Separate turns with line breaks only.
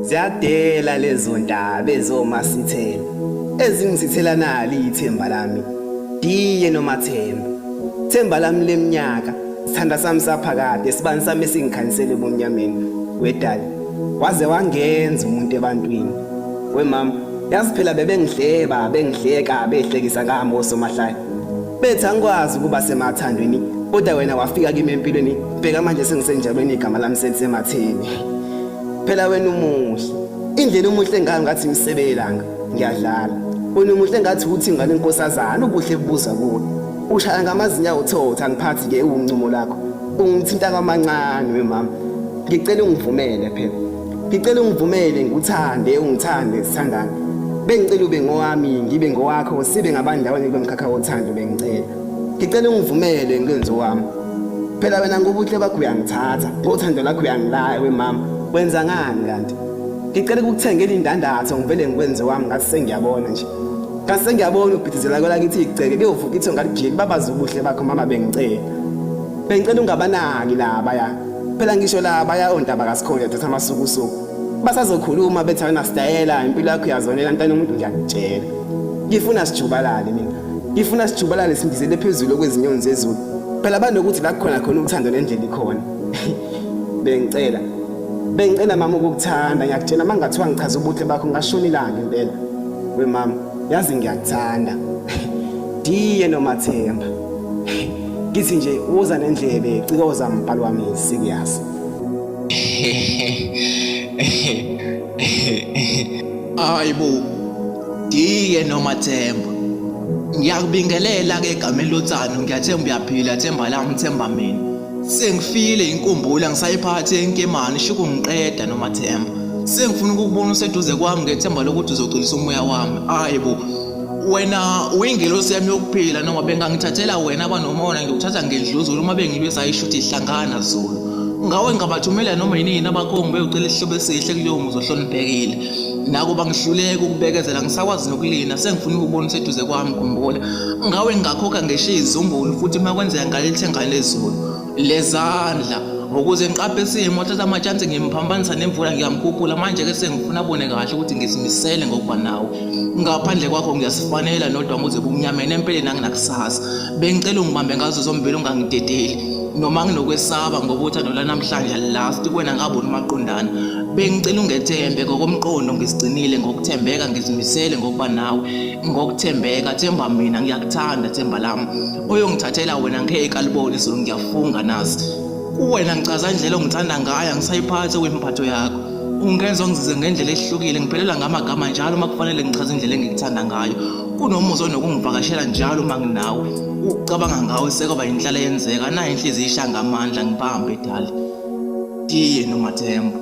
Ziyadela lezo ndaba ezomasithela ezingisithela nali ithemba lami diye nomathemba themba lami leminyaka sithanda sami saphakade sibani sami esingikhanyisele ebumnyameni wedali waze wangenza umuntu ebantwini wemama yazi phela bebengihleba bengihleka behlekisa ngami osomahlaya bethi angikwazi ukuba semathandweni kodwa wena wafika kimi empilweni bheka manje sengisenjabulweni igama lami selisematheni Phela wena umuhle. Indlela umuhle ngayo ngathi imsebelanga. Ngiyadlala. Wena umuhle ngathi uthi ngane nkosazana ubuhle bubuza kuwe. Ushaya ngamazinyawo uthotha angiphathi ke uncumo lakho. Ungithinta kwamancane we mama. Ngicela ungivumele phela. Ngicela ungivumele ngikuthande ungithande sithandane. Bengicela ube ngowami ngibe ngowakho sibe ngabandawonye kulomkhakha wothando bengicela. Ngicela ungivumele ngikwenze owami. Phela wena ngobuhle bakho uyangithatha, ngothando lakho uyangilaya we mama. Wenza ngani kanti? Ngicela ukukuthengela indandatho ngivele ngikwenze wami ngathi sengiyabona nje. Ngathi sengiyabona ubhidizela kwelakithi igceke kuyovuka ithonga lijike babazi ubuhle bakho mama bengicela. Bengicela ungabanaki laba ya. Phela ngisho laba ya ondaba kasikhonde thatha amasukusuku. Basazokhuluma bethi awena stayela impilo yakho uyazonela ntana umuntu ngiyakutshela. Ngifuna sijubalale mina. Ngifuna sijubalale sindizele phezulu okwezinyoni zezulu. Phela banokuthi la kukhona khona uthando nendlela ikhona. Bengicela. Bengicela mama ukukuthanda ngiyakutshela mangathiwa ngichaza ubuhle bakho ngashona ilanga impela. We mama, yazi ngiyakuthanda. Diye nomathemba. Ngithi nje uza nendlebe cikoza mbhalo wami sikuyazi.
Hayibo Diye Nomathemba ngiyakubingelela ke egameni lothando ngiyathemba uyaphila themba lami themba mina sengifile inkumbulo angisayiphathi enkemane shuku ngiqeda Nomathemba sengifuna ukukubona useduze kwami ngethemba lokuthi uzogculisa umoya wami hayibo wena uyingelosi yami yokuphila noma bengangithathela wena abanomona ngiyokuthatha ngendluzula uma bengilwisa ayishuthi ihlangana zulu ngawe ngingabathumela noma yinini abakhongi beyocela isihlobo esihle kulowo muzi ohloniphekile nakuba ngihluleka ukubekezela ngisakwazi nokulinda sengifuna ukubona useduze kwami khumbula ngawe ngingakhokha ngishiye izumbulu futhi uma kwenzeka ngalithenga lezulu lezandla ukuze ngiqaphe isimo thatha amatshansi ngimphambanisa nemvula ngiyamkhuphula manje-ke sengifuna abone kahle ukuthi ngizimisele ngokuba nawe ngaphandle kwakho ngiyasifanela nodwa nguze bumnyameni empeleni anginakusasa bengicela ungibambe ngazo zombili ungangidedeli noma nginokwesaba ngoba uthando lwanamhlanje last kuwena ngabona umaqondana bengicela ungethembe ngokomqondo ngisigcinile ngokuthembeka ngizimisele ngokuba nawe ngokuthembeka themba mina ngiyakuthanda themba lami oyongithathela wena ngeke alibone izulu ngiyafunga nazi kuwena ngichaza indlela ongithanda ngayo angisayiphathi okwempatho yakho ungenza ungizize ngendlela ehlukile ngiphelelwa ngamagama njalo uma kufanele ngichaze indlela engikuthanda ngayo kunomuzwa onokungivakashela njalo uma nginawe ukucabanga ngawe sekwaba inhlala yenzeka nayo inhliziyo isha ngamandla ngibambe dali tiye nomathemba.